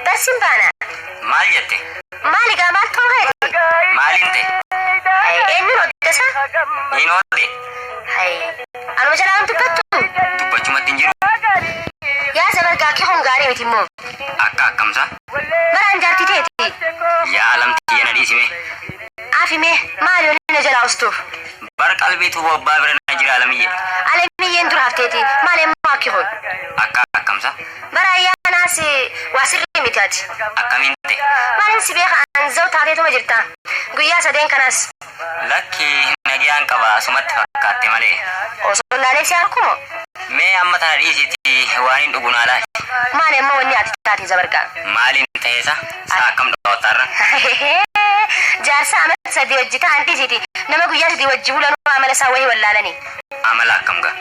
Barsin baana. Maal jette? Maali gaa maal ta'uu keeti? Maaliin ta'e? Eenyuun oddasa? Niin oodde? Anuma jalaa hin dubbattu? Dubbachumatti hin jiru. Yaa zabargaa kee kun gaarii miti immoo. Akka akkamsa? Baraan jaartii teeti. Yaa alamti yana dhiisime. Afime maali waliin na jalaa ustuuf? Bar qalbiitu bobbaa bira na jira alamiyye. Alamiyyeen dura hafteeti. Maali immoo akki kun? Akka akkamsa? Bara ayyaanaas waa sirrii miti ati. Akkamiin ta'e? Maalin si beeka an zaw taateetuma jirta. Guyyaa sadeen kanaas. Lakki nagiyaan qaba asumatti fakkaatte malee. Osoo laalee si harkumo. Mee amma tana dhiisiti waan hin dhugu naa laali. Maali amma wanni ati taate zabargaa? Maaliin ta'eesa? Saa akkam dhawattaarra? Jaarsa amala sadii wajji ta'an dhiisiti. Nama guyyaa sadii wajji bulanuu amala isaa wayii wallaalani. Amala akkam gaa?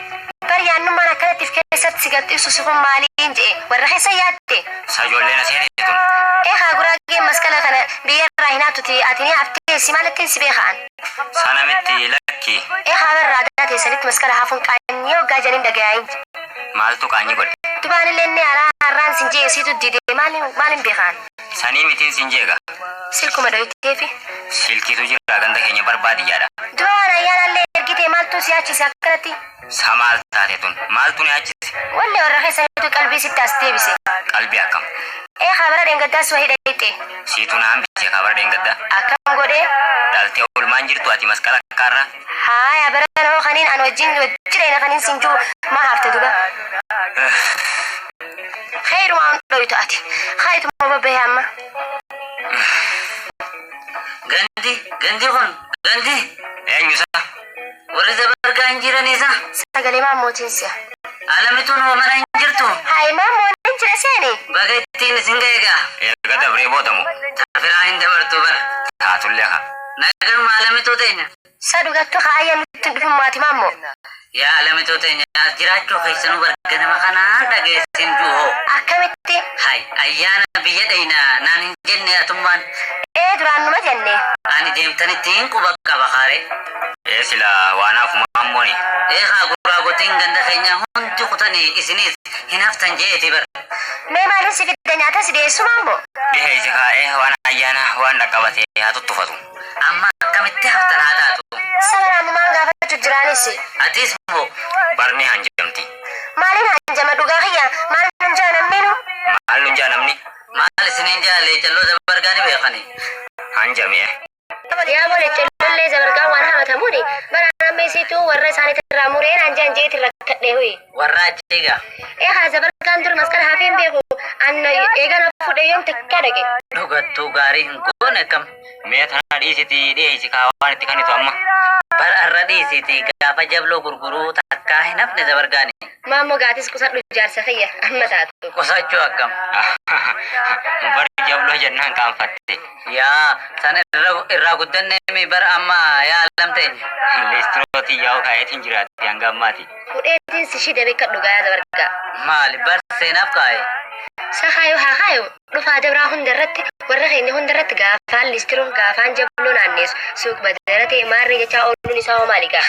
Bar yaannummaan akkanatti if keessatti si gaxxisu si kun maaliin je'e warra keessa yaadde. Sa ijoolleen asee ta'e tun. Eegaa guraageen maskala kana biyya irraa hin haftuti ati ni haftee si maalittiin si beekaan. Sana miti lakki. Eegaa barra aadaa teessanitti maskala hafuun qaanyee waggaa janiin dhagayaayin. Maaltu qaanyii godhe? Dubaan illee inni alaa har'aan sin je'e siitu dide maaliin beekaan? Sanii mitiin sin jeega. Silkuma dhoyiteefi. Silkiitu jira ganda keenya barbaadiyyaadha. Duba waan ayyaanallee ergitee maaltu si yaachise akkanatti? Sa maal taate tun? Maaltu ni yaachise? Wallee warra keessanitu qalbii sitti as deebise. Qalbii akkam? Eegaa bara dheengaddaas wahii dhayxe. Siitu na hambise ka bara dheengaddaa. Akkam godhee? Dhaltee oolmaan jirtu ati maskala akkaarra. Haaya bara noo kaniin an wajjin wajji dhayna kaniin sin jiru maa hafte duba? Khayrumaa on dhoytu ati. Khaytuma babbahee amma. Gandi, gandi kun, gandi. Eenyu isa? Warri zabargaa hin jiranisa. Sagalee maammootiin si'a. Alamituun hoo mana hin jirtu. Hayi maammoon hin jira seeni. Baga ittiin isin ga'e gaa. Erga dabree boodamu. Tafiraa hin dabartu bara. Taatullee haa. Naganuma alamituu teenya. Sa dhugattu haa nutti hin dhufin maati maammoo. Yaa alamituu teenya as jiraachuu keessanuu barganama kanaan dhageessin du'oo. Akkamitti? Hay ayyaana biyya dhayna naan hin jenne atummaan. Ee duraan numa jenne. Ani deemtanitti hin quba qaba kaare. Ee sila waan hafu maammooni. Ee haa guraagotiin ganda keenya hundi kutanii isinis hin haftan je'eeti bara. Mee maaliin si fidda nyaata si dhiyeessu maammoo? Dhiheessi kaa'ee waan ayyaana waan dhaqqabate haa tuttufatu. Amma akkamitti haftan haa taatu. Saba naannumaan gaafachuu jiraanis. Atis moo Barni hanjamti. Maaliin hanjama dhugaa kiyya maal nun jaa namninu? Maal nun jaa namni? Maal isiniin jaalle calloo zabargaa ni beekani. Hanjami eh. Yaa boole cellollee zabargaa waan hamatamuuni bara namni isiituu warra isaaniitti irraa mureen hanjaan jeeti rakkadhee huyi. Warra achiigaa. Eegaa zabargaan dur maskara hafeen beeku anna eegana fudhe yoom takkaa dhaqe. Dhugattuu gaarii hin goone akkam. Mee tana dhiisiti dhiheessi kaa waan itti kanitu amma. Bara har'a dhiisiti gaafa jabloo gurguruu takkaa hin hafne zabargaani. Maammoo gaatis qusadhu jaarsa kiyya amma taatu. Qusachuu akkam. Bari jabloo jennaan qaanfatte. Yaa san irraa guddanne bara amma yaa alam teenya. Liistirootii yaa'u kaayetiin jiraatti hanga ammaati. Fudheetiin si shide beekadhu gaa zabargaa. Maali bar seenaaf kaa'e. Sakaayu haa kaayu dhufaa dabraa hunda irratti warra keenya hunda irratti gaafaan listiroo gaafaan jabloo naanneessu suuq badara ta'e maarree jechaa ooluun isaa hoo maali gaa?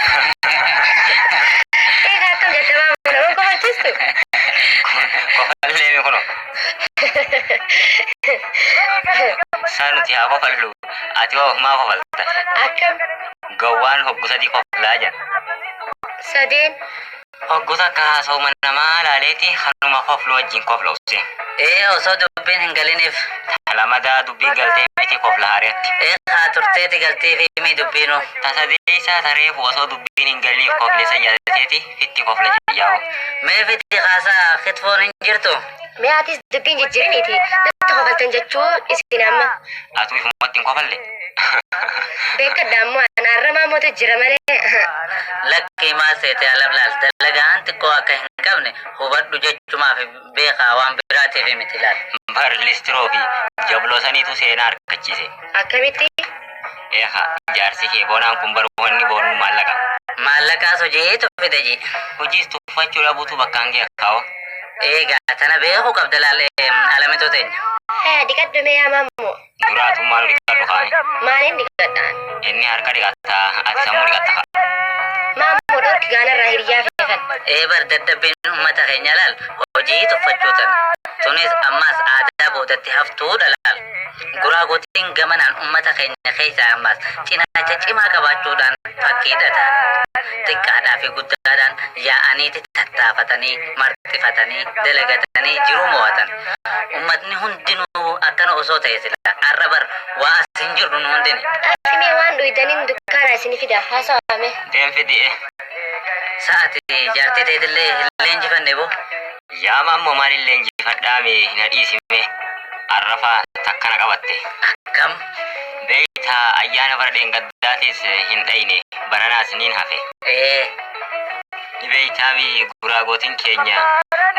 Eegaa akkam jette maammoo nama kofalchiistu? Kofallee mi kuno. Saa nuti haa kofallu. Ati hoo maa kofalta? Akkam Gowwaan hoggu sadii koflaa jedha. Sadeen. Hoggu takka haasawuma namaa laaleeti kanuma koflu wajjin kofla use. Ee osoo dubbiin hin galiniif. Talamadaa dubbiin galtee miti kofla hareetti. Ee haa turteeti galtee fi mi dubbiinu. Tasadeessaa tareefu osoo dubbiin hin galiniif kofleessa yaadateeti fitti kofla jayyaa'u. Mee fitti haasaa kitfoon hin jirtu. Mee atis dubbiin jijjiiriniiti natti kofaltan jechuu isin amma. Atuu ifumatti hin kofalle. Beekadha ammoo anaarra maamootu jira malee. Lakkii maal seete alam laal dalagaan xiqqoo akka hin qabne hubadhu jechumaaf beekaa waan biraatiif miti laal. Bar listiroo fi jabloo saniitu seenaa harkachiise. Akkamitti? Eeha jaarsi kee boonaan kun bar wanni boonu maallaqa. Maallaqaas hojiitu fide ji. Hojiis tuffachuu dhabuutu bakkaan ga'e kaa'o. Eegaa tana beekuu qabda laal alamitoo teenya. Haya dhiqadhu mee yaa maammoo. Duraatummaan dhiqadhu kaa'e. Maaliin dhiqadhaan? Inni harka dhiqatta ati sammuu dhiqatta ka'a. Maammoo Dhoorki gaanarraa hiriyyaa feefan. Ee bar dadhabbiin uummata keenya laal hojii tuffachuu tana. Tunis ammaas aadaa boodatti haftuudha laal. Guraagotiin gamanaan uummata keenya keessaa ammaas cinaacha cimaa qabaachuudhaan fakkiidha ta'an. Xiqqaadhaa fi guddaadhaan yaa'aniiti tattaafatanii, marxifatanii, dalagatanii jiruu mo'atan. Uummatni hundinuu akkana osoo ta'e sila arra bar waa as hin jirru nu hundini. Afimee waan dhuydaniin dukkaana isin fida haasawame. Deem fidi. Sa'ati jaartii ta'etillee hin leenjifanne boo. Yaama ammoo maalillee injifadhaame na dhiisime. Arrafa takkana qabatte. Akkam Beeytaa ayyaana bara dheengaddaatis hin dhayne baranaas niin hafe. ee Ni beeytaami guraagootiin keenya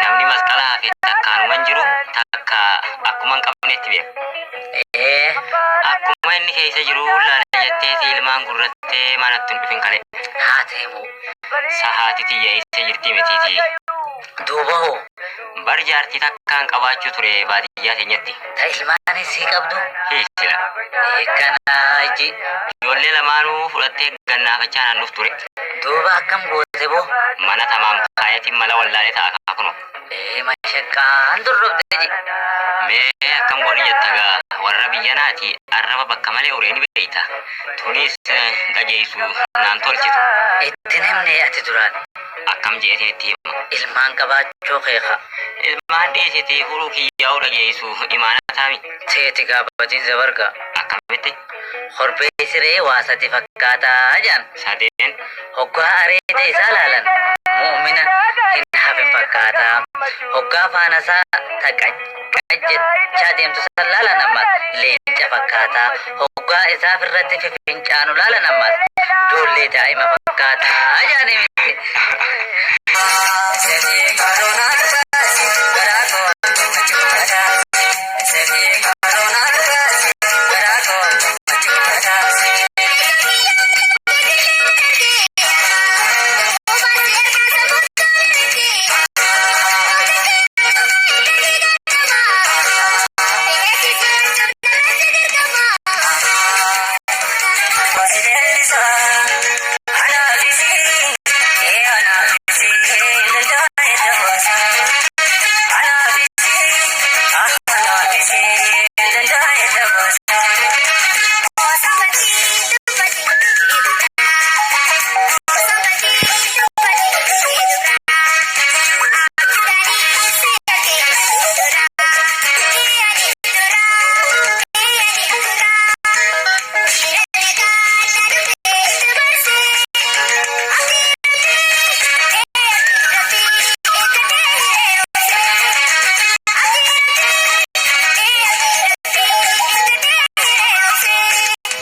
namni masqala hafe takkaanuman jiru takka akkuma hin qabnetti beeka. ee Akkuma inni keessa jiru laala jetteeti ilmaan gurrattee manatti hin dhufin kale. haa ta'emu Sahaati tiyya eessa jirti mitiiti. duuba hoo Bar jaartii takkaan qabaachuu ture baadiyyaa keenyatti. ta ilmaanis sii qabdu Hiisila. eegganaa iji Ijoollee lamaanuu fudhattee gannaafachaa naan dhuf ture. duuba akkam goote boo Mana tamaam kaayatiin mala wallaalee ta'a kaakuno. ee mashaqqaan durrobde ji Mee akkam godhi jetta gaa warra biyya naati arraba bakka malee uree ni beeyta. Tunis qajeessu naan tolchitu. ittiin himne ati duraan Akkam jeetiin itti hima. ilmaan qabaachuu keeka Ilmaan dhiisitee furuu kiyyaa'uu dhageessu imaana taami. seeti gaafatiin zabarga Akkamitti? korbee siree waa sadi fakkaataa jaan Sadeen hoggaa areeda isaa laalan mu'mina hin hafin fakkaataa hoggaa faana isaa taqajjechaa deemtu san laalan ammas leenca fakkaataa hoggaa isaa irratti fifincaanu laalan ammas ijoollee daa'ima fakkaataa jaanii miti.